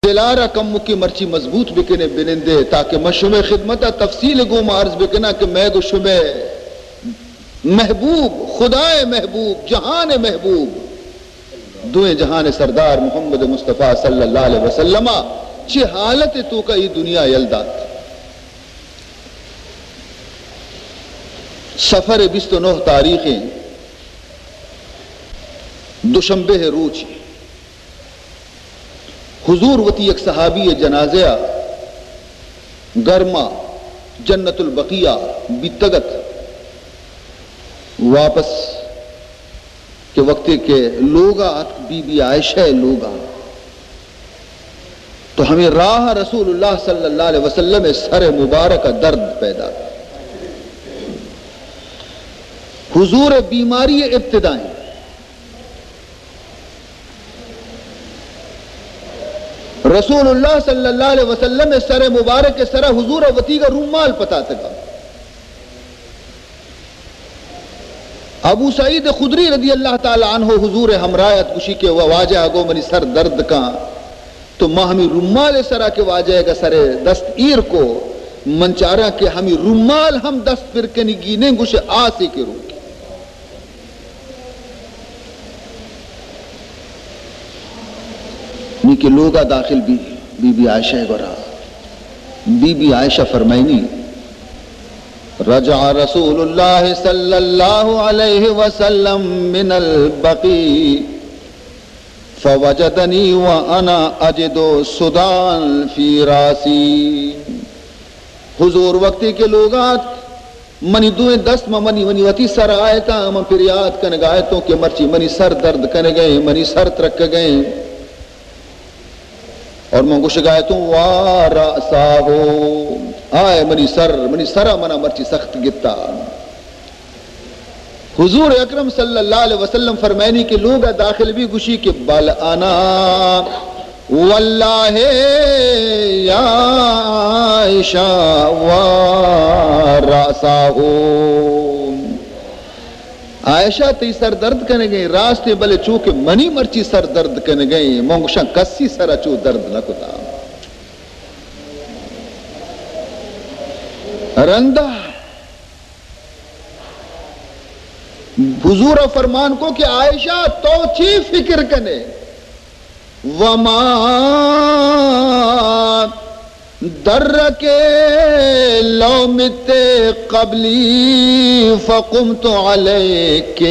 دلارا کمکے مرچی مضبوط بکنے، بنندے، تاکہ من شمے خدمتا تفصیل گوما عرض بکناں کہ مئے گو شمے محبوب، خدائے محبوب، جہان محبوب، دوئیں جہان سردار محمد مصطفی صلی اللہ علیہ وسلم چہ حالت توکا ای دنیا یل دات۔ صفر بیست و نہ تاریخیں، دوشنبے روچ، حضور وتی یک صحابی جنازہ ء گرما جنت البقیع بیتگ ات۔ واپس کہ وقتے کہ لوگا اتک، بی بی عائشہ ء لوگا، تو ہمیں راہ رسول اللہ صلی اللہ علیہ وسلم ء سر مبارک ء درد پیدا۔ حضور ء بیماری ء ابتدائیں رسول اللہ صلی اللہ علیہ وسلم ء سر مبارک ء سرا حضور ء وتیگا رومال پتاتگا۔ ابو سعید خدری رضی اللہ تعالی عنہ حضور ء ہمراہ ات، گوشی کہ وا-، واجہ ء گو منی سر درد کاں، تو ما ہمیں رومال ء سرا کہ واجہ ء سر دست ایر کو، من چاراں کہ ہمیں رومال ہم دست پر کنگی نہیں، گوشے آسے کے روکی۔ نی کہ لوگا داخل بی، بی بی عائشہ گورا۔ بی بی عائشہ فرمائنی، رجع رسول اللہ صلی اللہ علیہ وسلم من البقیع فوجدنی وانا اجد صداعا فی راسی۔ حضور وقتی کہ لوگا اتک، منی دوئیں دست ما منی، منی وتی سر آیتاں، من پریات کنگا اتوں کہ مرچی منی سر درد کنگئے، منی سر ترکگئے۔ اور من گوشگا اتوں، وا رأساہ، آئے منی سر، منی سرا منا مرچی سخت گتا۔ حضور اکرم صلی اللہ علیہ وسلم فرمائنی کہ لوگا داخل بی، گوشی کہ بل انا واللہ یا عائشہ و رأسہ۔ عائشہ، تئی سر درد کنگئے، راست ایں، بلے چو کہ منی مرچی سر درد کنگئے، من گوشاں کسی سرا چو درد نہ کتا۔ رندا حضور ء فرمان کو کہ عائشہ، تو چی فکر کنے؟ وما درک لو مت قبلی فقمت علیک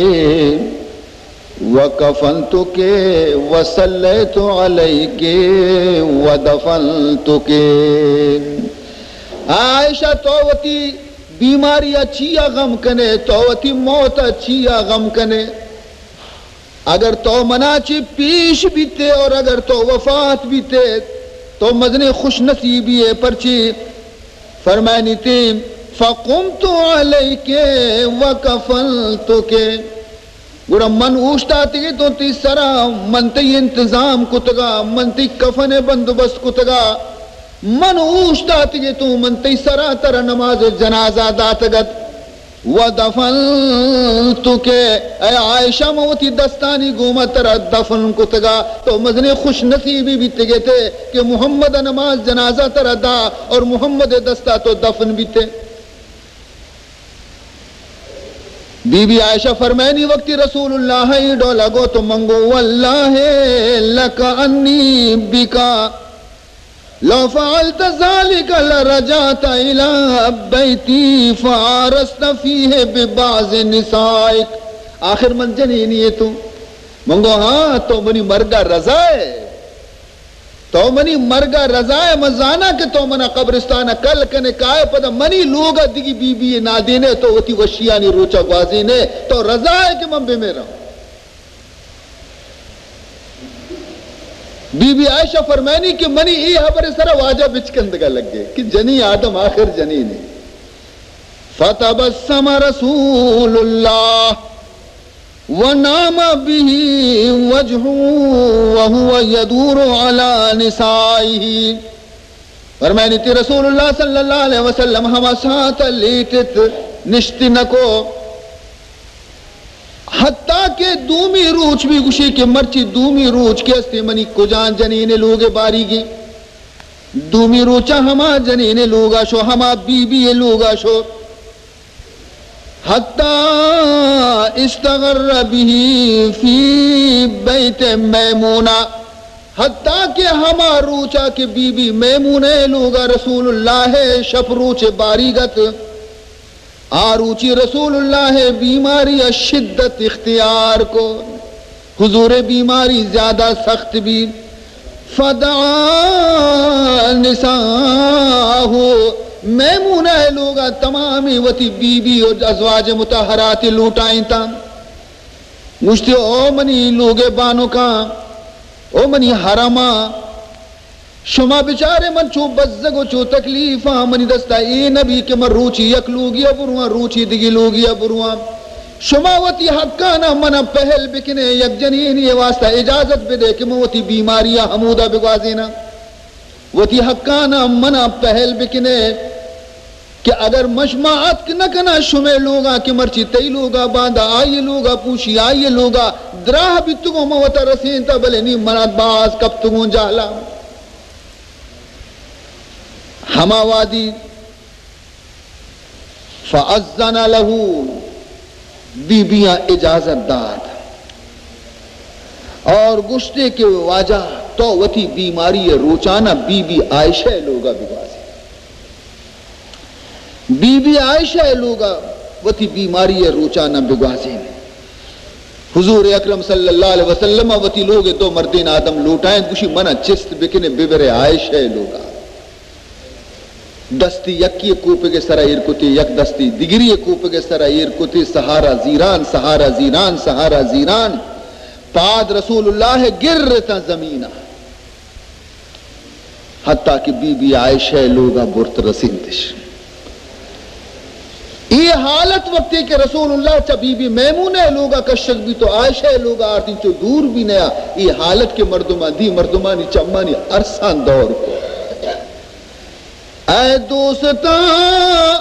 وکفنتک وصلیت علیک ودفنتک۔ عائشہ، تو وتی بیماری ء چیا غم کنے؟ تو وتی موت ء چیا غم کنے؟ اگر تو منا چی پیش بیتے اور اگر تو وفات بیتے، تو مزنیں خوش نصیبی ئے۔ پرچی فرمائنیتی، فقمت علیک وکفنتک۔ گڑا من اوشتاتگے تو تی سرا، من تی انتظام کتگا، من تی کفن بندوبست کتگا، من اوشتاتگے تو من تی سرا ترا نماز جنازہ داتگت۔ ودفنتک، اے عائشہ، من وتی دستانی گوما ترا دفن کتگا۔ تو مزنیں خوش نصیبی بیتگے تے کہ محمد نماز جنازہ ترا دا اور محمد دستا تو دفن بیتے۔ بی بی عائشہ فرمائنی، وقتی رسول اللہ ای ڈولا گو تو من گو، واللہ لک انی بک، لو فعلت ذلك لرجعت الى بیتی فعارضت فیہ ببعض نسائک۔ آخر من جنینی ئے تو۔ من گو، ہاں، تو منی مرگا رضا ئے۔ تو منی مرگا رضا ئے، من زاناں کہ تو منا قبرستان ء کل کنے، کائے پدا منی لوگ ء دگی بی بی نادینے، تو وتی وشیانی روچا گوازینے، تو رضا ئے کہ من بمیراں۔ بی بی عائشہ فرمائنی کہ منی اے حبر سرا واجہ بچکندگا لگے کہ جنی آدم آخر جنینے۔ فتبسم رسول اللہ ونام به وجهه وهو يدور على نسائه۔ فرمائنی تی رسول اللہ صلی اللہ علیہ وسلم ہما ساعت لیٹت، نشتی نکو، حتیٰ کہ دومی روچ بھی گوشی کہ مرچی دومی روچ کہ استی منی کجان جنین لوگ باریگی۔ دومی روچا ہما جنین لوگا شو، ہما بی بی لوگا شو۔ حتی استقر به فی بیت میمونہ، حتی کہ ہما روچا کہ بی بی میمونہ لوگا رسول اللہ شپ روچ باریگ ات، آ روچی رسول اللہ بیماری شدت اختیار کو، حضور بیماری زیادہ سخت بی۔ فدعا نساءه، میمونہ لوگا تمامی وتی بی بی اور ازواج مطہرات لوٹائیں تا۔ گوشتی، او منی لوگ بانکاں، او منی حرماں، شما بچارے من چو بزگ و چو تکلیفاں، منی دستا اے نبی کہ من روچی یک لوگی برواں، روچی دگی لوگی برواں۔ شما وتی حقانا منا پہل بکنے، یک جنینی واسطہ اجازت بدے کہ من وتی بیماریا ہمودا بگوازیناں۔ وتی حقانا منا پہل بکنے کہ اگر مشما اتک نہ کنا شمے لوگا کہ مرچی تئی لوگا باندا آئی لوگا پوشی، آئی لوگا دراہ بیتگوں من وتا رسینتا، بلے نی منا باز کپتگوں جہلا۔ ہما وادی فاذن له، بی بیاں اجازت دات اور گوشتے کہ واجہ تو وتی بیماری روچانا بی بی عائشہ لوگا بگوازے۔ بی بی عائشہ لوگا وتی بیماری روچانا بگوازے۔ حضور اکرم صلی اللہ علیہ وسلم وتی لوگ دو مردین آدم لوٹائیں، گوشی منا چست بکنے ببرے عائشہ لوگا۔ دستی یکی کوپگ سرا ایر کتی، یک دستی دگری کوپگ سرا ایر کتی، سہارا زیران، سہارا زیران، سہارا زیران۔ پاد رسول اللہ گرتاں زمینا، حتی کہ بی بی عائشہ لوگا برت رسینتش۔ اے حالت وقتی کہ رسول اللہ چہ بی بی میمونہ لوگا کشگ بیت و عائشہ لوگا آرتین چو دور بی نیا، اے حالت کہ مردمان دی، مردمانی چمانی ارسان دور کو۔ اے دوستاں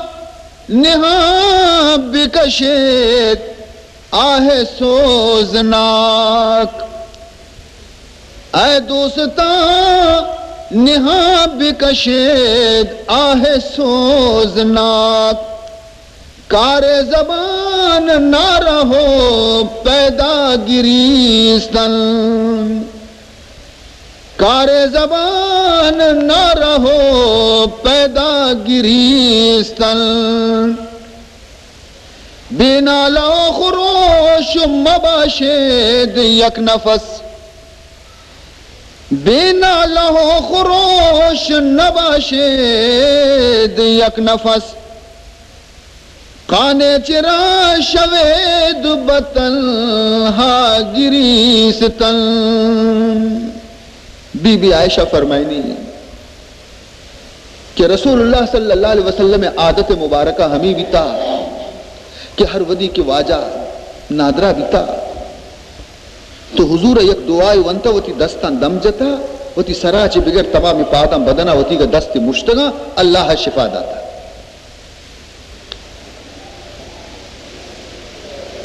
نہاں بکشیت آہ سوزناک، اے دوستاں نہاں بکشیت آہ سوزناک، کار زبان نہ رہو پیدا گریستن۔ کار زبان نہ رہو پیدا گریستن، بے نالہ و خروش مباشید یک نفس، بے نالہ و خروش نباشید یک نفس۔ قانع چرا شوید بتنہا گریستن۔ بی بی عائشہ فرمائنی کہ رسول اللہ صلی اللہ علیہ وسلم عادت مبارکہ ہمیں بیتا کہ ہر ودی کہ واجہ نادرا بیتا تو حضور یک دعائے ونتا، وتی دستان دم جتا، وتی سرا چہ بگر تمام پادان بدنا وتی دست مشتگاں اللہ شفا داتا۔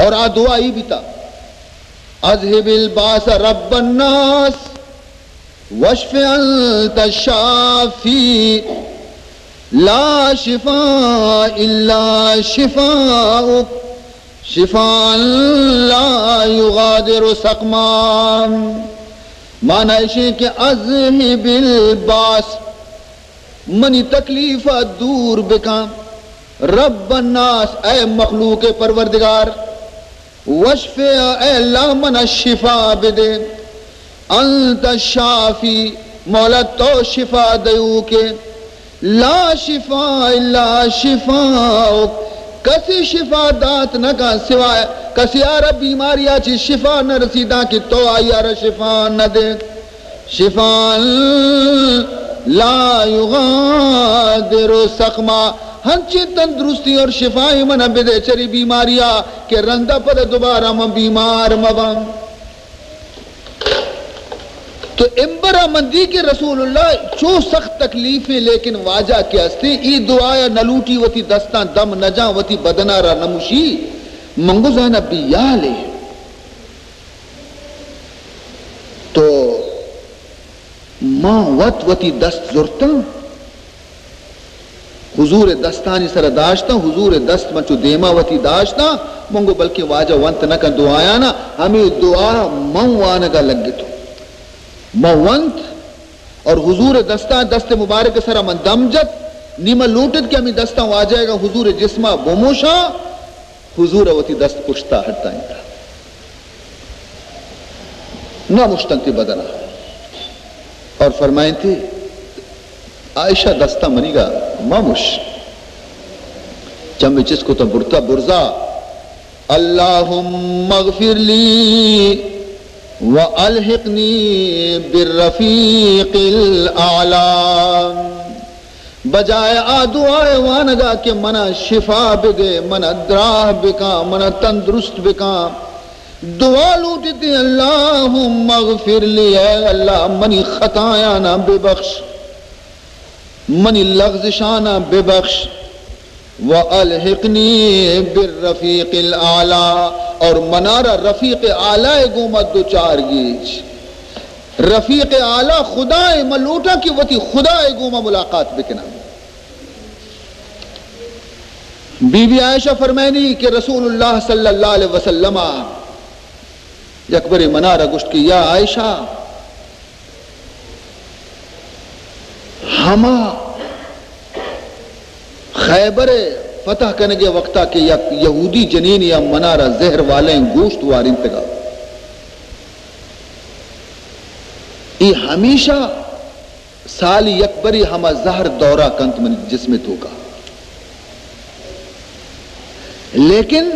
اور آ دعا ای بیتا، اذهب الباس رب الناس واشف انت الشافی، لا شفاء الا شفاءک، شفاء لا یغادر سقما۔ معنی ایشی کہ اذهب الباس، منی تکلیف دور بکن، رب الناس، اے مخلوق پروردگار، واشف، اے اللہ منا شفا بدے، انت الشافی، مولا تو شفا دیوکے، لا شفاء الا شفاءک، کسی شفا دات نہ کن سوائے، کسی آرا بیماری آ چی شفا نہ رسیداں کہ تو آئی آرا شفا نہ دے۔ شفاء لا یغادر سقما، ہنچیں تندرستی اور شفائی من بدے چری بیماریا کہ رندا پد دوبارہ من بیمار مباں۔ تو امبرا من دی کہ رسول اللہ چو سخت تکلیفیں، لیکن واجہ کہ ہستے ای دعایا نہ لوٹی، وتی دستاں دم نہ جاں، وتی بدنا را نہ مشی، من گو زاناں بیالے۔ تو ما وت وتی دست زرتاں، حضور ءِ دستانی سرا داشتاں، حضور ءِ دست من چو دیما وتی داشتاں، من گو بلکیں واجہ ونت نہ کن دعایانا، ہمے دعا من وانگا لگتوں۔ من ونت اور حضور ءِ دستاں، دست مبارک ءِ سرا من دم جت، نی من لوٹت کہ ہمے دستاں واجہ ءَ گا حضور ءِ جسما بموشاں، حضور ءَ وتی دست پشتا ہٹائینتا۔ نہ مشتنتی بدنا۔ اور فرمائنتی، عائشہ دستاں منیگا مہ مش۔ چمی چست کتا برتا برزا، اللہم اغفر لی و الحقنی بالرفیق الاعلی۔ بجائے آ دعا ءِ وانگا کہ منا شفا بدے، منا دراہ بکاں، منا تندرست بکاں، دعا لوٹتی، اللہم اغفر لی، اے اللہ منی خطایانا ببخش، منی لغزشانا ببخش، و الحقنی بالرفیق الاعلی، اور منارا رفیق اعلی گوما دوچار گیج۔ رفیق اعلی خدا ءَ، من لوٹاں کہ وتی خدا ءَ گوما ملاقات بکناں۔ بی بی عائشہ فرمائنی کہ رسول اللہ صلی اللہ علیہ وسلم ءَ یک برے منارا گوشت کہ یا عائشہ، ہما خیبر ءِ فتح کنگ ءِ وقتا کہ یک یہودی جنینے ءَ منارا زہر والیں گوشت وارینتگا، اے ہمیشہ سالی یک برے ہما زہر دورہ کنت منی جسم توکا۔ لیکن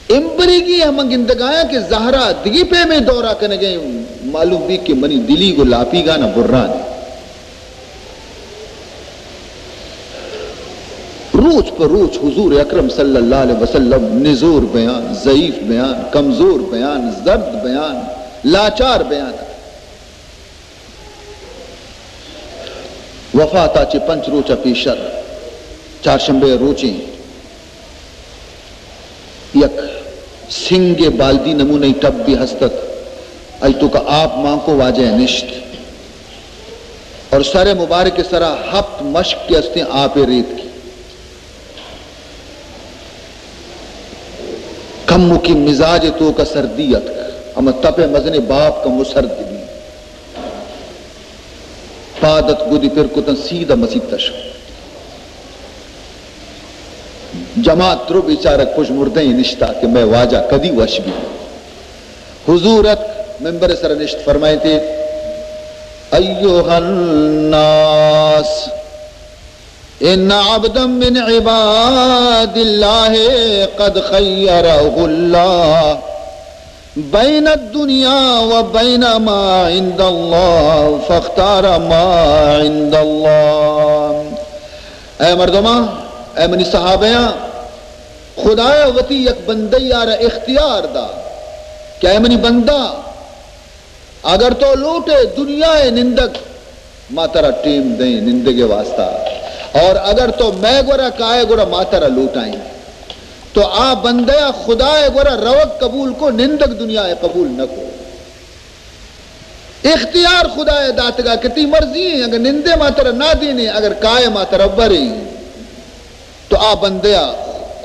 امبریگی ہم گندگایاں کہ زہرا دگی پیمیں دورہ کنگیں، معلوم بی کہ منی دلی گو لاپیگانا بران۔ روچ پہ روچ حضور اکرم صلی اللہ علیہ وسلم نزور بیان، ضعیف بیان، کمزور بیان، زرد بیان، لاچار بیان۔ وفاتا چہ پنچ روچ ءَ پیشر، چارشنبے ءِ روچیں، یک سنگ ءِ بالدی نمونہ ٹبے ہست ات، آئی توکا آپ مان کو، واجہ نشت اور سر مبارک ءِ سرا ہپت مشک کہ استیں آپ ءَ ریتکی۔ کموکی مزاج ءِ توکا سردی اتک، ہما تپ ءِ مزنیں باپ کمو سرد بی۔ پاد ات، گدی پر کتن، سیدھا مسیت ءَ شت۔ جماعت درو بیچارگ پژمردہ نشتا کہ مئے واجہ کدی وش بی۔ حضور اتک، ممبر ءِ سرا نشت، فرمائیتی، ایھا الناس، ان عبدا من عباد اللہ قد خیرہ اللہ بین الدنیا و بین ما عند اللہ فاختار ما عند اللہ۔ اے مردماں، اے منی صحابیاں، خدایا وتی یک بندے آرا اختیار دا کہ اے منی بندہ، اگر تو لوٹے دنیا ءِ نندگ، ما ترا ٹیم دئیں نندگ ءِ واسطہ، اور اگر تو مئے گورا کائے گڑا ما ترا لوٹائیں۔ تو آ بندہ ءَ خدا ءِ گورا روگ قبول کو، نندگ دنیا ءَ قبول نہ کو۔ اختیار خدا ءَ داتگا کہ تی مرضی ایں، اگر نندے ما ترا نادینیں، اگر کائے ما ترا بریں۔ تو آ بندہ ءَ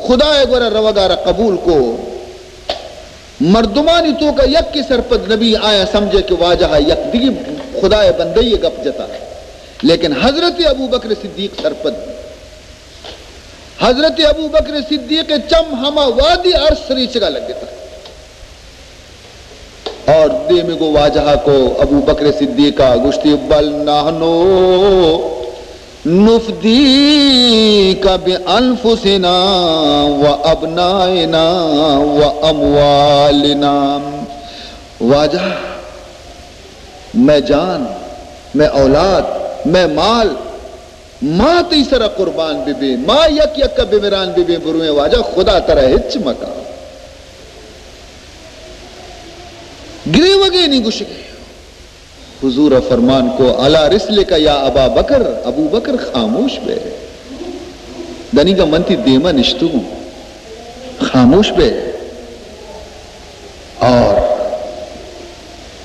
خدا ءِ گورا روگ ءَ را قبول کو۔ مردمانی توکا یکے سرپد نبی، آیاں سمجھے کہ واجہ ءَ یک دگی خدا ءِ بندے ءِ گپ جتا، لیکن حضرت ابوبکر صدیق سرپد بی۔ حضرت ابوبکر صدیق ءِ چم ہما وہدی ارس ریچگا لگتا۔ اور دیمی گو واجہ کو ابوبکر صدیق ءَ گوشتی، بل نحن نفدیک بانفسنا و ابنائنا و اموالنا۔ واجہ، مئے جان، مئے اولاد، مئے مال، ما تئی سرا قربان ببیں، ما یک یک ءَ بمران ببیں، برویں واجہ، خدا ترا ہچ مکا۔ گریوگے نی گوشگے۔ حضور ءَ فرمان کو، علی رسلک یا ابا بکر، ابو بکر خاموش بے، دنیگا من تی دیما نشتگوں، خاموش بے۔ اور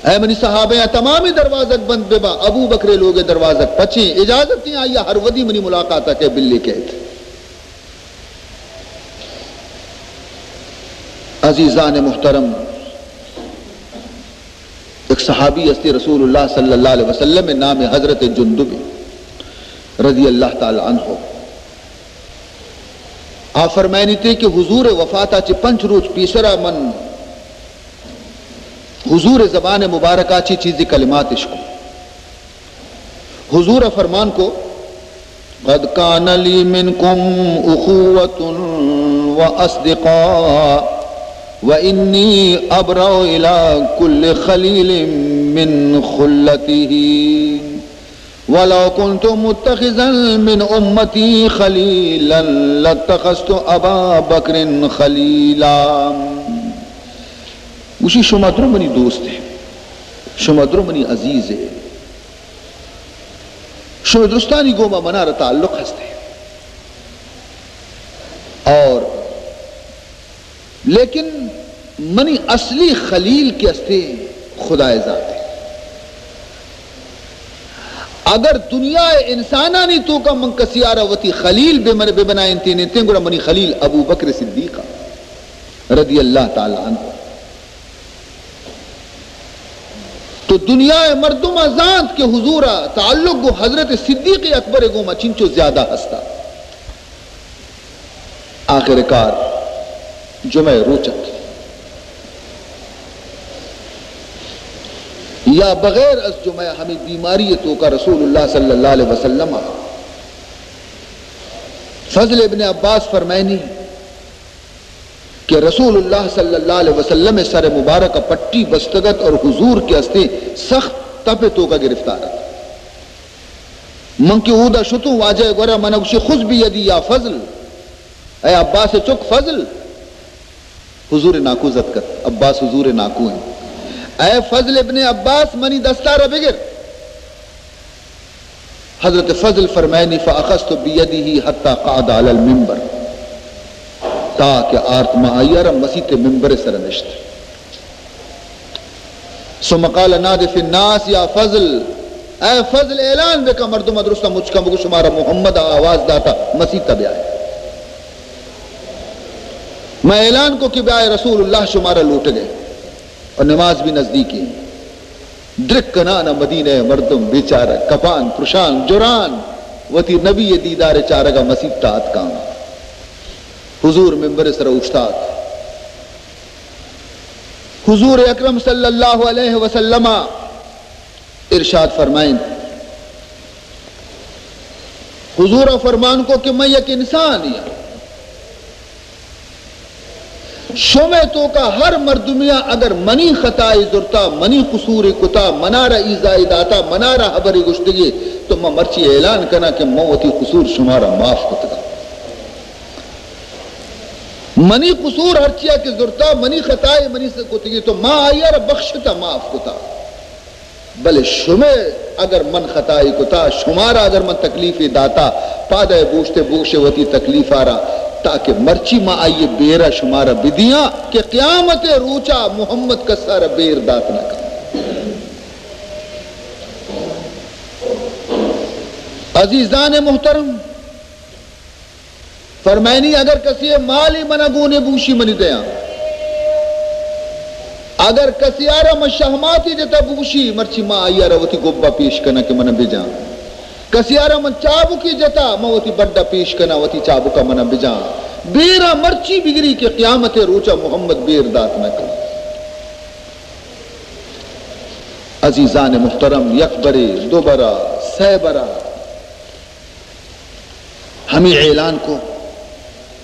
اے منی صحابیاں، تمامی دروازگ بند بہ باں، ابو بکر ءِ لوگ ءِ دروازگ پچیں، اجازت ایں آئی ءَ ہر وھدی منی ملاقات ءَ کہ بلے کئیت۔ عزیزان محترم، یک صحابی ہستی رسول اللہ صلی اللہ علیہ وسلم ءِ نام حضرت جندب رضی اللہ تعالی عنہ۔ آ فرمائنیتے کہ حضور ءِ وفات ءَ چہ پنچ روچ پیسرا من حضور ءِ زبان مبارکہ ءَ چہ چیزے کلمات اشکو۔ حضور ءَ فرمان کو، قد کان لی منکم اخوة و اصدقاء و انی ابرأ الی کل خلیل من خلته، ولو کنت متخذا من امتی خلیلا لاتخذت ابا بکر خلیلا۔ گوشی، شما درو منی دوست ئے، شما درو منی عزیز ئے، شما درستانی گوما منارا تعلق ہستے۔ اور لیکن منی اصلی خلیل کہ ہستے، خدائے ذات ئے۔ اگر دنیا ءِ انسانانی توکا من کسی آرا وتی خلیل بہ من، بہ بنائینتینتیں، گڑا منی خلیل ابو بکر صدیق رضی اللہ تعالی عنہ۔ تو دنیا ءِ مردم ءَ زانت کہ حضور ءِ تعلق گوں حضرت صدیق اکبر ءِ گوما چنچو زیادہ ہستا۔ آخر کار جمعہ روچ ات یا بغیر از جمعہ، ہمیں بیماری توکا رسول اللہ صلی اللہ علیہ وسلم ءَ فضل ابن عباس فرمائنی کہ رسول اللہ صلی اللہ علیہ وسلم ءِ سر مبارک ءَ پٹی بستگت اور حضور کہ ہستے سخت تپ توکا گرفتار ات۔ من کہ اودا شتوں واجہ گورا، من گوشی، خذ بیدی یا فضل، اے عباس چک فضل۔ حضور ناکو زد کت، عباس حضور ناکو ہیں۔ اے فضل ابن عباس، منی دستارا بگر۔ حضرت فضل فرمائنی، فاخذت بیدہ حتی قعد علی المنبر، تا کہ آرت ما آئی ءَ را مسیت ممبر سر نشت۔ ثم قال، ناد فی الناس یا فضل، اے فضل اعلان بکا، مردم درستاں مچ کن، بگو شمارا محمد آواز داتا مسیت بیائے۔ میں اعلان کو کہ بیائے، رسول اللہ شمارا لوٹ گئے اور نماز بھی نزدیک ہے۔ درک کنان ءَ مدینہ ءِ مردم بیچارہ کپان، پرشان، جران، وتی نبی ءِ دیدار ءِ چارگ ءَ مسیت ءَ اتکاں۔ حضور ممبر ءِ سر ءَ اوشتات۔ حضور اکرم صلی اللہ علیہ وسلم ءَ ارشاد فرمائیں۔ حضور ءَ فرمان کو کہ من یک انسانے آں۔ شمئے توکا ہر مردمیا اگر منی خطائے زرتا، منی قصورے کتا، منارا ایذائے داتا، منارا ہبرے گوشتگے، تو من مرچی اعلان کناں کہ من وتی قصور شمارا معاف کتگا۔ منی قصور ہرچیا کہ زرتا، منی خطائے منی س-، کتگے، تو من آئیارا بخشتا، معاف کتا۔ بلے شمئے اگر من خطائے کتا، شمارا اگر من تکلیفے داتا، پادئے بوشتے بگوشے وتی تکلیفارا، تاکہ مرچی ما آئیے بیرا شمارا بدیاں کہ قیامت روچا محمد کسارا بیر دات نہ کن۔ عزیزان محترم، فرمائنی، اگر کسی مالی منا گونے بوشی منی دیاں، اگر کسی آرا من شہماتی جتا بوشی، مرچی ما آئی آرا وتی گبا پیش کناں کہ منا بجاں۔ کسی آرا من چابکی جتا، من وتی بڈا پیش کناں، وتی چابکا منا بجاں۔ بیرا مرچی بگری کہ قیامت روچا محمد بیر دات نہ کن۔ عزیزان محترم، یک برے، دو برا، سہ برا، ہمے اعلان کو،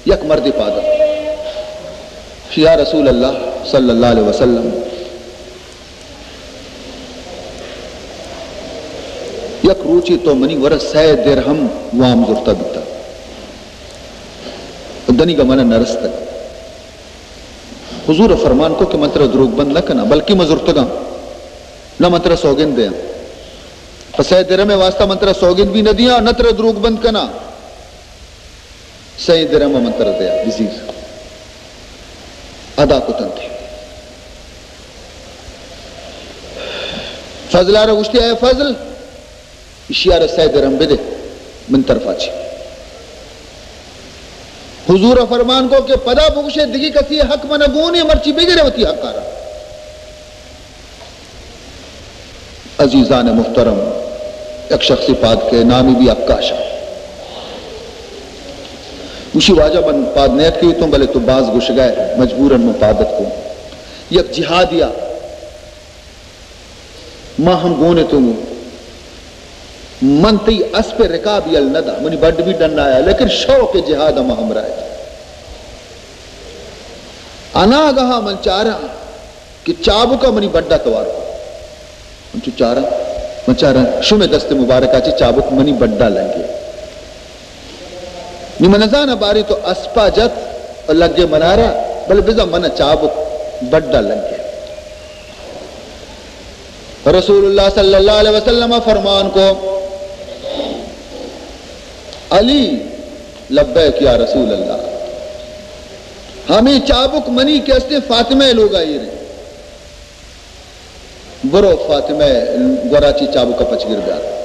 یک مردے پاد ات، یا رسول اللہ صلی اللہ علیہ وسلم، یک روچے تو منی ورا سئے درہم وام زرتا بیتا، دنیگا منا نرستگ۔ حضور فرمان کو کہ من ترا دروگ بند نہ کناں، بلکہ من زرتگاں، نہ من ترا سوگند دیاں۔ پہ سئے درہمے واسطہ من ترا سوگند بھی نہ دیاں، نہ ترا دروگ بند کناں۔ سئے درہم من ترا دیاں، بزیر۔ ادا کتنت۔ فضل ءَ را گوشتی، اے فضل، ایشی ءَ را سئے درہم بدے، من طرفا چی۔ حضور ءَ فرمان کو کہ پدا بگوشے، دگی کسی حق من گون ایں، مرچی بگرے وتی حق ءَ را۔ عزیزان محترم، یک شخصے پاد کئے، نامی بی عکاشا۔ گوشی، واجہ، من پاد نیتکگیتوں، بلے تو باز گوشگائے، مجبوراً من پاد اتکوں۔ یک جہادیا ما ہم گون اتوں۔ من تئی اسپ ءِ رکاب یل نہ داں، منی بڈ بی ڈن آیا، لیکن شوق جہاد ءَ ما ہمراہ اتوں۔ اناگہا من چاراں کہ چابکا منی بڈا توار کو۔ من چو چاراں، من چاراں، شمے دست مبارکا چہ چابک منی بڈا لگے۔ نی من نزاناں باریں تو اسپا جت و لگے منارا، بلے بزاں من چابک بڈا لگے۔ رسول اللہ صلی اللہ علیہ وسلم فرمان کو، علی، لبیک یا رسول اللہ، ہمے چابک منی کہ استیں فاطمہ ءِ لوگا ایریں۔ برو فاطمہ ءِ گورا چی چابک ءَ پچ گر بیار۔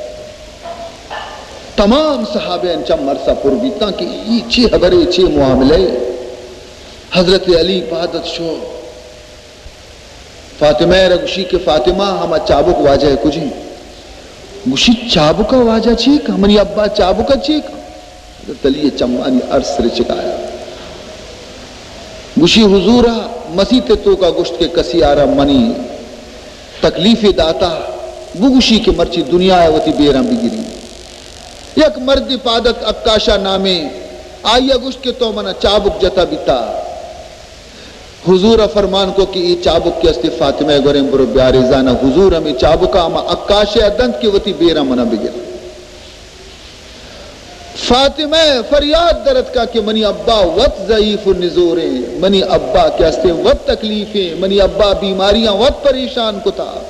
تمام صحابیان چم ارسا پر بیتاں کہ ای چی حبرے، چی معاملہ اے؟ حضرت علی پادت شو۔ فاطمہ ءَ را گوشی کہ فاطمہ، ہما چابک واجہ ءِ کجیں؟ گوشی، چابک ءَ واجہ چی کن؟ منی ابا چابک ءَ چی کن؟ حضرت علی ءِ چمانی ارس رچگ آیا۔ گوشی، حضور ءَ مسیت ءِ توکا گوشت کہ کسی آرا منی تکلیفے داتا، بگوشی کہ مرچی دنیا ءَ وتی بیراں بگری۔ یک مردے پادت عکاشا نامیں، آئی ءَ گوشت کہ تو منا چابک جتا بیتا۔ حضور ءَ فرمان کو کہ اے چابک کہ استی فاطمہ ءِ گوریں، برو بیارے۔ زانا حضور ہمے چابکا ہما عکاشے ءَ دنت کہ وتی بیراں منا بگر۔ فاطمہ ءَ فریاد در اتکا کہ منی ابا وت ضعیف و نزوریں، منی ابا کہ استیں وت تکلیفیں، منی ابا بیماریاں وت پریشان کتا۔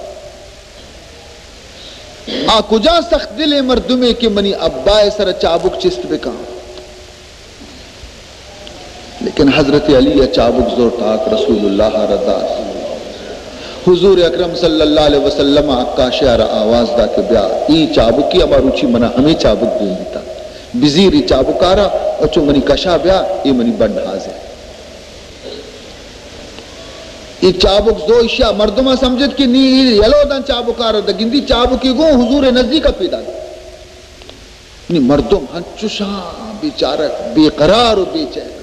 آ کجا سخت دلیں مردمے کہ منی ابا ءِ سرا چابک چست بکاں۔ لیکن حضرت علی ءَ چابک زرت، آک رسول اللہ ءَ را دات۔ حضور اکرم صلی اللہ علیہ وسلم ءَ عکاشے ءَ را آواز دا کہ بیا، اے چابکی ہما روچی منا ہمے چابک گون بیتا، بزیر اے چابک ءَ را، و چو منی کشا بیا، اے منی بڈ حاضر۔ اے چابک زو، ایشی ءَ مردماں سمجھت کہ نی اے یلو داں چابک ءَ را، داں گندی چابکی گوں حضور ءِ نزیک ءَ پیداک۔ نی مردم ہنچوشاں بیچارہ بے قرار و بے چین۔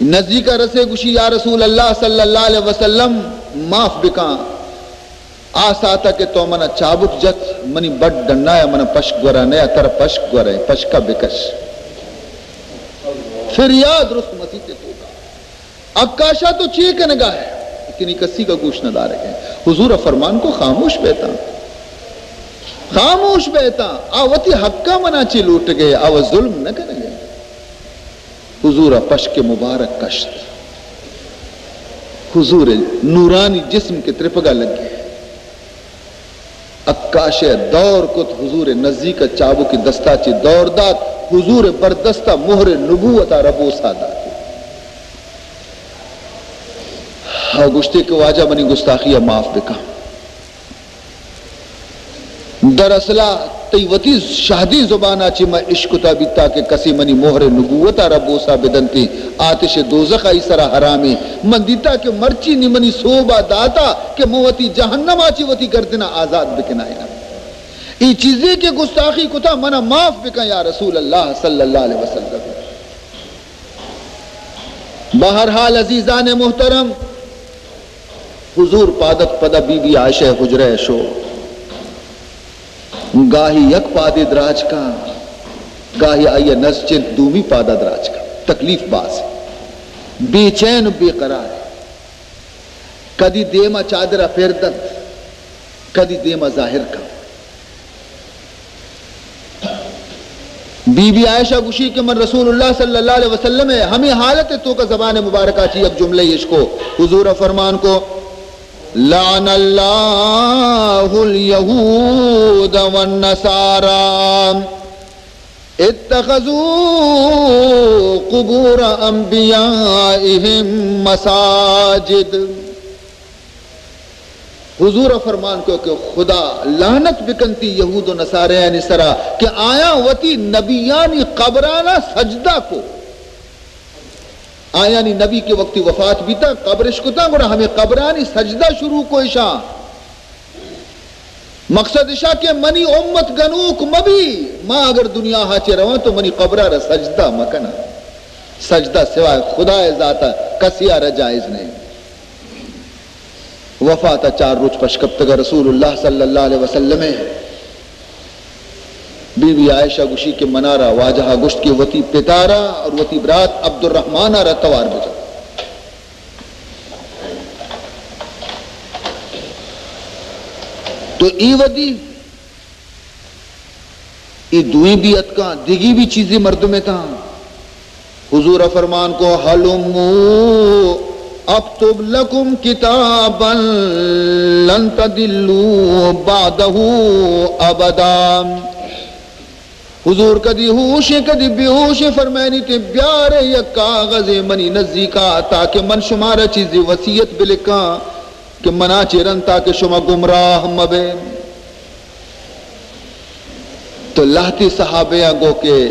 نزیک ءَ رسے، گوشی، یا رسول اللہ صلی اللہ علیہ وسلم، معاف بکاں۔ آ ساعت ءَ کہ تو منا چابک جت، منی بڈ ڈنایا، منا پشک گورا نیا، ترا پشک گورا، پشکا بکش۔ فریاد رست مسیت ءِ توکا۔ عکاشا تو چے کنگا ئے؟ لیکن اے کسی کا گوش نہ دارگ ءَ۔ حضور ءَ فرمان کو، خاموش بیتاں۔ خاموش بیتاں۔ آ وتی حقا منا چے لوٹگ ءَ، آ و ظلم نہ کنگ ءَ۔ حضور ءَ پشک مبارک کشت۔ حضور ءِ نورانی جسم کہ ترپگا لگے۔ عکاش ءَ دور کت، حضور ءِ نزیک ءَ چابکی دستا چہ دور دات، حضور ءِ بردستا مہر نبوت ءَ را بوسا دات۔ ءُ گوشتے کہ واجہ، منی گستاخی ءَ معاف بکن۔ دراصل ءَ تئی وتی شہدیں زبان ءَ چہ من اشکتا بیتا کہ کسے منی مہر نبوت ءَ را بوسا بدنتے، آتش دوزخ آئی سرا حرامیں۔ من دیتا کہ مرچی نی منی سوب ءَ داتا کہ من وتی جہنم ءَ چہ وتی گردن ءَ آزاد بکنائیناں۔ اے چیزے کہ گستاخی کتا، منا معاف بکن یا رسول اللہ صلی اللہ علیہ وسلم۔ بہرحال عزیزان محترم، حضور پادت پدا بی بی عائشہ ءِ حجرہ ءَ شو۔ گاہی یک پادے دراج کن، گاہی آئی ءَ نز چنت دومی پادا دراج کن۔ تکلیف باز۔ بے چین و بے قرار۔ کدی دیم ءَ چادر ءَ پر دنت، کدی دیم ءَ ظاہر کن۔ بی بی عائشہ گوشی کہ من رسول اللہ صلی اللہ علیہ وسلم ءِ ہمے حالت ءِ توکا زبان مبارکہ چی یک جملہ اشکو، حضور فرمان کو، لعن اللہ الیہود والنصاری اتخذوا قبور انبیائهم مساجد۔ حضور ءَ فرمان کو کہ خدا لعنت بکنتی یہود و نصاریانی سرا کہ آیاں وتی نبیانی قبرانا سجدہ کو۔ آیانی نبی کہ وقتی وفات بیتا، قبرش کتا، گڑا ہمیں قبرانی سجدہ شروع کو اشاں۔ مقصد اشا کہ منی امت گنوک مبی، ما اگر دنیا ہا چہ رواں تو منی قبرا را سجدہ مکناں۔ سجدہ سوائے خدا ذاتا کسی آ را جائز نہیں۔ وفات ءَ چار روچ پشکپتگ ءَ رسول اللہ صلی اللہ علیہ وسلم ءَ بی بی عائشہ گوشی کہ منارا واجہ ءَ گوشت کہ وتی پتارا اور وتی برات عبدالرحمن ءَ را توار بجن۔ تو ای ودی ای دوئیں بھی اتکاں، دگی بھی چیزی مردم اتاں۔ حضور فرمان کو، "هلموا اکتب لکم کتابا لن تضلوا بعده ابدا۔" حضور کدی ہوشیں، کدی بے ہوشیں، فرمائنی تے بیارے یک کاغذ منی نزیکا تاکہ من شمارا چیزی وصیت بلکاں کہ منا چہ رند تاکہ شما گمراہ مبے۔ تو لہتی صحابیاں گو کہ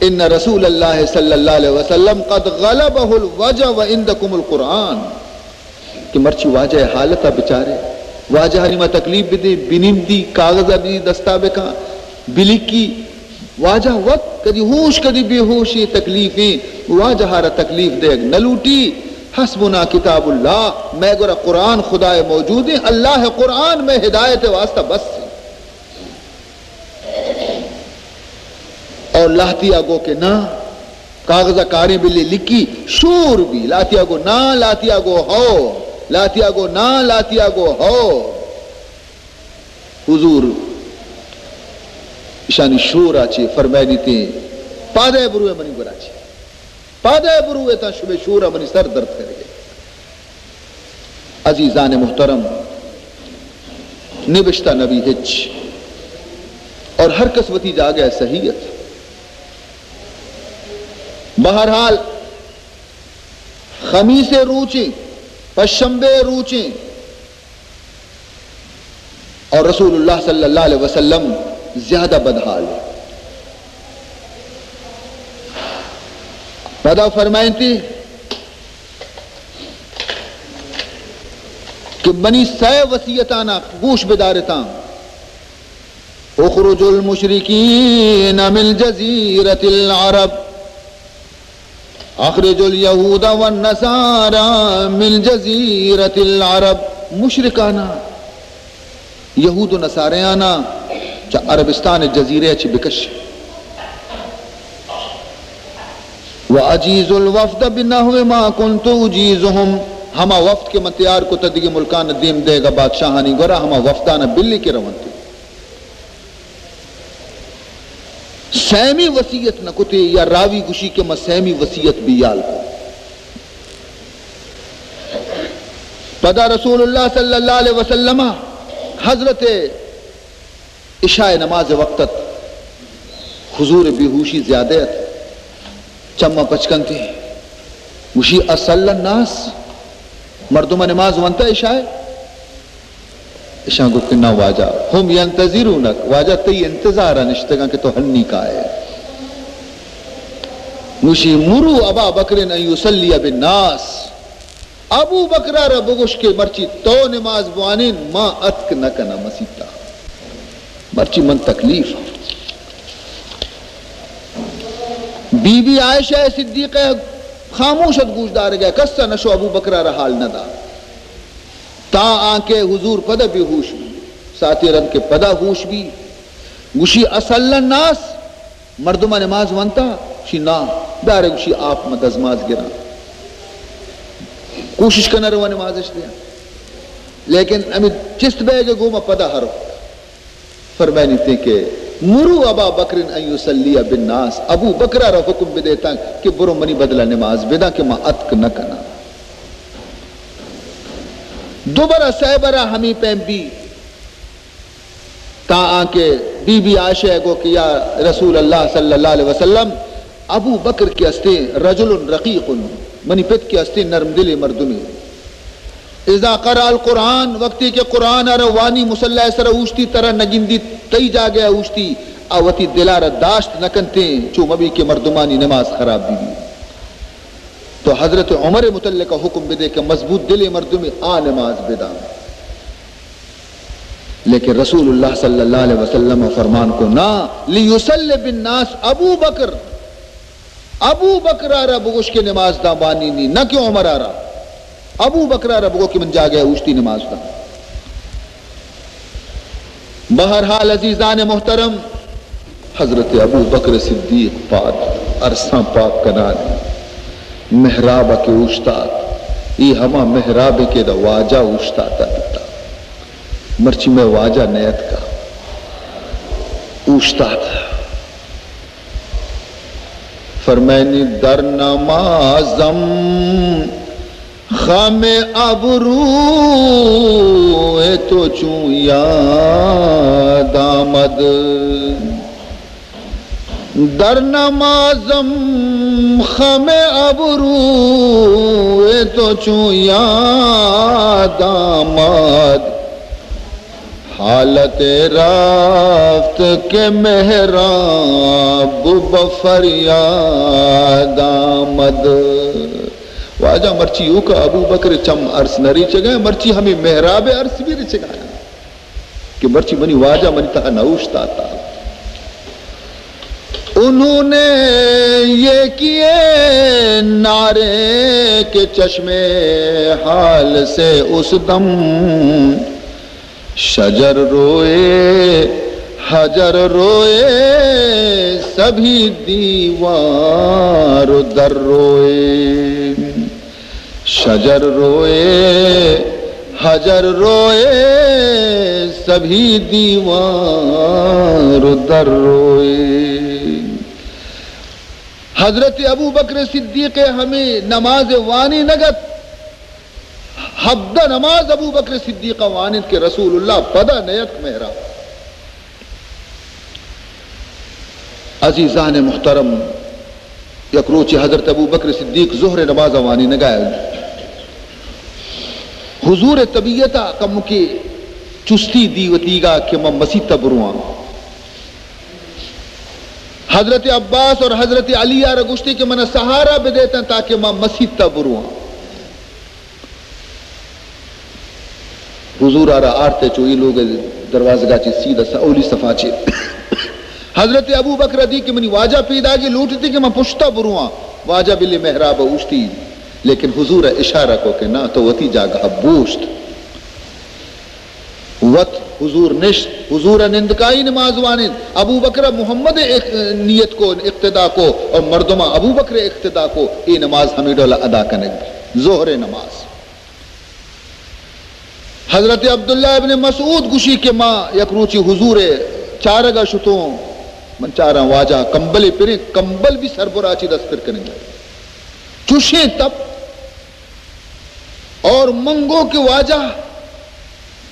ان رسول اللہ صلی اللہ علیہ وسلم قد غلبہ الوجع وعندکم القرآن، کہ مرچی واجہ حالتا بچارے، واجہ نیما تکلیف بدے، بنندی، کاغذ بدی دستا بکا، بلکی، واجہ وت کدی ہوش کدی بے ہوشی تکلیفیں، واجہ را تکلیف دیگ نہ لوٹی۔ حسبنا کتاب اللہ، میں گورا قرآن خدائے موجود ہیں، اللہ قرآن میں ہدایت واسطہ بس ہے۔ اور لہتیا گو کہ نہ، کاغذ کاریں بلے لکی، شور بھی، لہتیا گو نہ، لہتیا گو ہو، لہتیا گو نہ، لہتیا گو ہو۔ حضور اشانی شورا چے فرمائنی تے، پادے بروے منی گورا چے۔ پادے بروے تاں شمے شورا منی سر درد کرے۔ عزیزان محترم، نبشتہ نبی ہچ، اور ہر کس وتی جاگہ صحیح ات۔ بہرحال، خمیس روچیں، پشنبے روچیں، اور رسول اللہ صلی اللہ علیہ وسلم زیادہ بدحال ہے۔ پدا فرمائنتی کہ منی سئے وصیتانا گوش بدارتاں۔ اخرج المشرکین من جزیرۃ العرب، اخرج الیہود والنصاری من جزیرۃ العرب۔ مشرکانا، یہود و نصاریانا چہ عربستان جزیرہ چہ بکش۔ واجیز الوفد بنحو ما کنت اجیزهم، ہما وفد کہ من تیار کت دگہ ملکان دیم دیگا بادشاہانی گورا، ہما وفدان بلی کہ رونت۔ سیمی وصیت نہ کتے، یا راوی گوشی کہ من سیمی وصیت بیال کو۔ پدا رسول اللہ صلی اللہ علیہ وسلم حضرت عشاء نماز وقت ات، حضور بیہوشی زیادہ ات، چماں پچ کنتے، گوشی، اصل الناس، مردم نماز ونتا عشاء؟ اشاں گو کہ نہ واجہ، هم ینتظرونک، واجہ تئی انتظار نشتگاں کہ تو ہنی کائے۔ گوشی، مروا ابا بکر ان یصلی بالناس، ابو بکرا را بگوش کہ مرچی تو نماز بوانین، ما اتک نہ کناں مسیتا، مرچی من تکلیف آں۔ بی بی عائشہ صدیقہ خاموش ات، گوش دارگا، کسا نشو ابو بکرا را حال نہ دا، تا آنکہ حضور پدا بے ہوش بی، ساعتے رند کہ پدا ہوش بی، گوشی، اصل الناس، مردماں نماز ونتا؟ گوشی، نا۔ دارے، گوشی، آپ ما دزماز گراں، کوشش کناں رواں نمازش دیاں، لیکن ہمے چست بیگ گوما پدا ہر وقت۔ فرمائنی تے کہ مروا ابا بکر ان یصلی بالناس، ابو بکرا را حکم بدیتاں کہ برو منی بدلا نماز بداں کہ ما اتک نہ کناں۔ دو برا سئے برا ہمے پیم بی۔ تا آنکہ بی بی عائشہ گو کہ یا رسول اللہ صلی اللہ علیہ وسلم، ابو بکر کہ استیں رجل رقیق، منی پت کہ استیں نرم دلیں مردمے، اذا قرأ القرآن، وقتی کہ قرآن ءَ را وانی، مصلی ءِ سرا اوشتی، ترا نگندی، تئی جاگہ ءَ اوشتی، آ وتی دل ءَ را داشت نہ کنتیں، چو مبی کہ مردمانی نماز خراب بی بی۔ تو حضرت عمر متعلق حکم بدے کہ مضبوط دلیں مردمے آ نماز بداں۔ لیکن رسول اللہ صلی اللہ علیہ وسلم فرمان کو، نا، لیصلی بالناس ابو بکر، ابو بکر ءَ را بگوش کہ نماز داں بانی نی، نہ کہ عمر ءَ را۔ ابو بکر ءَ را بگو کہ من جاگہ ءَ اوشتی نماز داں۔ بہرحال عزیزان محترم، حضرت ابو بکر صدیق پاد ارساں پاک کنان محراب ءَ کہ اوشتات، اے ہما محراب کہ دا واجہ اوشتاتا بیتا۔ مرچی مئے واجہ نیتکا، اوشتات۔ فرمائنی، در نمازم خم ابروئے تو چون یاد آمد۔ در نمازم خم ابروئے تو چون یاد آمد۔ حالت رفت کہ محراب بہ فریاد آمد۔ واجہ مرچی اوکا ابو بکر چم ارس نہ ریچگا، مرچی ہمیں محراب ارس بھی ریچگا کہ مرچی منی واجہ منی تہا نہ اوشتاتا۔ انہوں نے یہ کیے نعرے کہ چشم حال سے اس دم شجر روئے، حجر روئے، سبھی دیوار و در روئے۔ شجر روئے، حجر روئے، سبھی دیوار و در روئے۔ حضرت ابو بکر صدیق ہمیں نماز وانی نگت، ہبدہ نماز ابو بکر صدیق وانت کہ رسول اللہ پدا نیتک محراب۔ عزیزان محترم، یک روچے حضرت ابو بکر صدیق ظہر نماز وانی نگائے۔ حضور طبیعت کم کے چستی دی وتیگا کہ من مسیت برواں۔ حضرت عباس اور حضرت علی آ را گوشتے کہ من سہارا بدیتن تاکہ من مسیت برواں۔ حضور آ را آرتے چو ای لوگ دروازگا چی سیدھا س-، اولی صفا چی۔ حضرت ابو بکر دی کہ منی واجہ پیداگی لوٹتی کہ من پشتا برواں۔ واجہ بلی محراب اوشتی، لیکن حضور اشارہ کو کہ نا، تو وتی جاگہ بوشت۔ وت حضور نشت، حضور نندکائی نماز وانین، ابو بکر محمد اق-، نیت کو، اقتدا کو، اور مردمہ ابو بکر اقتدا کو، ای نماز ہمیں ڈول ادا کنگ۔ ظہر نماز۔ حضرت عبداللہ ابن مسعود گوشی کہ ما یک روچی حضور چارگا شتوں، من چاراں واجہ کمبلے پریں، کمبل بھی سربرا چی دست پر کنیں۔ چوشیں تپ اور منگو کہ واجہ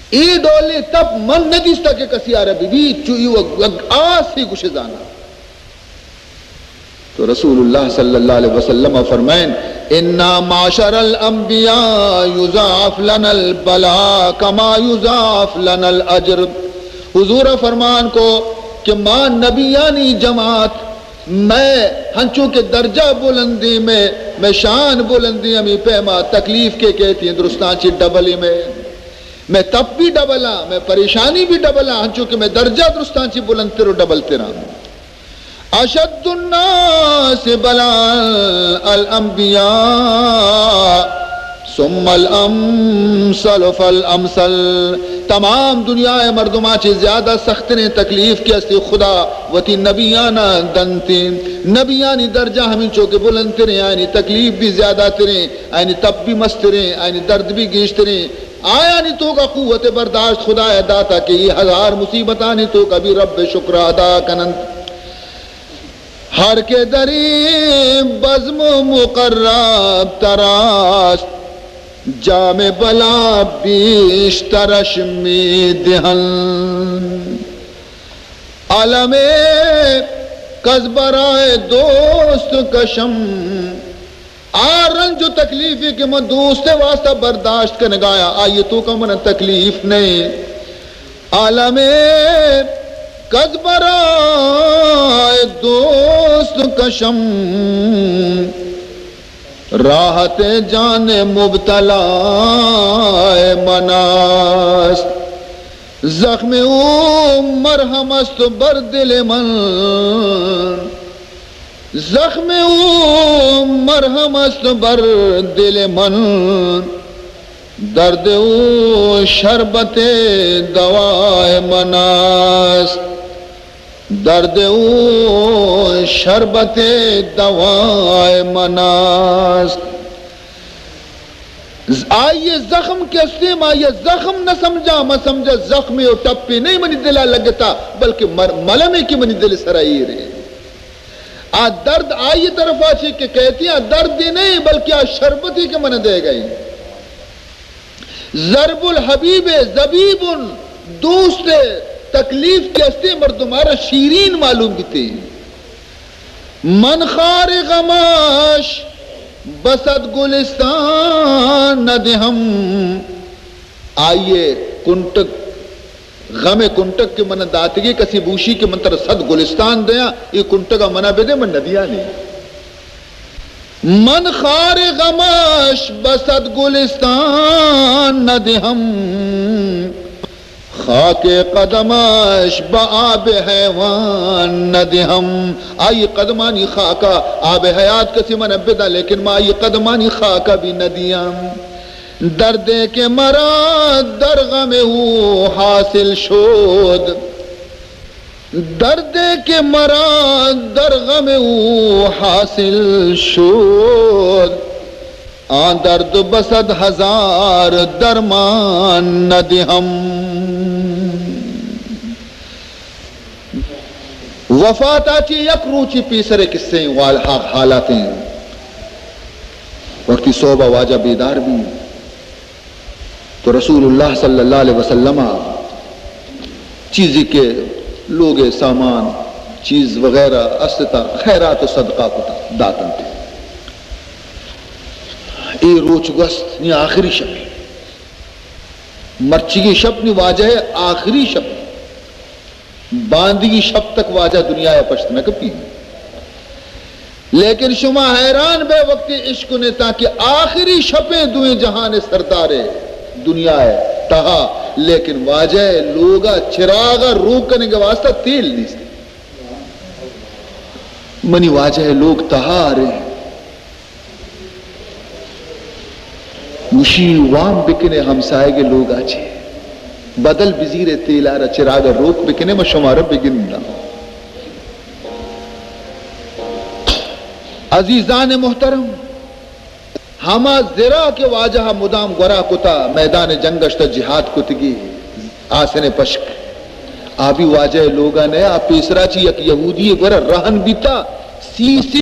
اے ڈولیں تپ من نہ دیستا کہ کسی آرا بی بی، چو ای و-، آسی گوشے زانا۔ تو رسول اللہ صلی اللہ علیہ وسلم فرمائن، انا معشر الانبیاء یضاعف لنا البلاء کما یضاعف لنا الاجر۔ حضور فرمان کو کہ ما نبیانی جماعت، میں ہنچو کہ درجہ بلندی میں، میں شان بلندی ہمیں پیما تکلیف کے کہتی ہیں درستان چی ڈبلی میں، میں تپ بھی ڈبلا، میں پریشانی بھی ڈبلا، ہنچو کہ میں درجہ درستان چی بلندتر و ڈبلترا۔ اشد الناس بلاء الانبیاء ثم الامثل فالامثل۔ تمام دنیا ء مردماں چہ زیادہ سختریں تکلیف کہ استی خدا وتی نبیانا دنتی۔ نبیانی درجہ ہمینچو کہ بلندتریں، آیانی تکلیف بھی زیادہ تریں، آیانی تپ بھی مستریں، آیانی درد بھی گیشتریں۔ آیانی توکا قوت برداشت خدایا داتا کہ یہ ہزار مصیبتانی توکا بھی رب شکر ادا کننت۔ ہر کہ دریں بزم مقرب تراست، جام بلا بیشترش می‌دهند۔ علم کز برای دوست کشم، آ رنج و تکلیفے کہ من دوست ءِ واسطہ برداشت کنگایاں، آئی ءِ توکا من تکلیف نئیں۔ عالم کز برای دوست کشم، راحت جان مبتلا مناست. زخم او مرهم است بر دل من، زخم او مرهم است بر دل من، درد او شربت دوای من است. درد او شربت دوای من است. آئی ءِ زخم کہ استیں، ما آئی ءِ زخم نہ سمجھاں، ما سمجھاں زخمے و ٹپے نئیں منی دل ءَ لگتا، بلکہ مر-، ملمے کہ منی دل ءِ سرا ایریں. آ درد آئی ءِ طرفا چہ کہ کئیت، آ دردے نئیں، بلکہ آ شربتے کہ من ءَ دئیگا ایں. ضرب الحبیب زبیب، دوست ءِ تکلیف کہ استیں مردم ءَ را شیرین معلوم بیتیں. من خار غمش به صد گلستان ندهم. آئی ءِ کنٹگ، غم ءِ کنٹگ کہ من داتگی، کسی بوشی کہ من ترا صد گلستان دیاں، اے کنٹگ ءَ من ءَ بدے، من ندیانی. من خار غمش به صد گلستان ندهم، خاک قدمش به آب حیوان ندهم. آئی قدمانی خاکا آب حیات کسی من بداں، لیکن ما آئی قدمانی خاکا بھی ندیاں. دردے که مرا در غم او حاصل شد، دردے که مرا در غم او حاصل شد، آن درد به صد هزار درمان ندهم. وفاتا چہ یک روچے پیسر ءِ قصہ ایں، وال-، حا-، حالات ایں. وقتی صبح واجہ بیدار بی، تو رسول اللہ صلی اللہ علیہ وسلم ءَ چیزے کہ لوگ ءِ سامان، چیز وغیرہ استتا، خیرات و صدقہ کتا، داتنت. اے روچ گوست، نی آخری شپ. مرچیگیں شپ نی واجہ ءِ آخری شپ. باندگی شپ تک واجہ دنیا ءَ پشت نہ کپی. لیکن شما حیران بے وقتی اشکنے تاں کہ آخری شپیں دوئیں جہان ءِ سردار ءِ دنیا ءِ تہا، لیکن واجہ ءِ لوگ ءَ چراغ ءَ روک کنگ ءِ واسطہ تیل نیست. منی واجہ ءِ لوگ تہار ایں. گوشی، وام بکنے ہمسائگ ءِ لوگا چے، بدل بزیرے تیلا را، چراگ ءَ روک بکنے، ما شمارا بگنداں. عزیزان محترم، ہما زرا کہ واجہ ءَ مدام گورا کتا، میدان جنگ اشتا جہاد کتگی، آسن پشک، آ بھی واجہ ءِ لوگا نیا، پیسرا چی یک یہودی گورا رہن بیتا، سی سی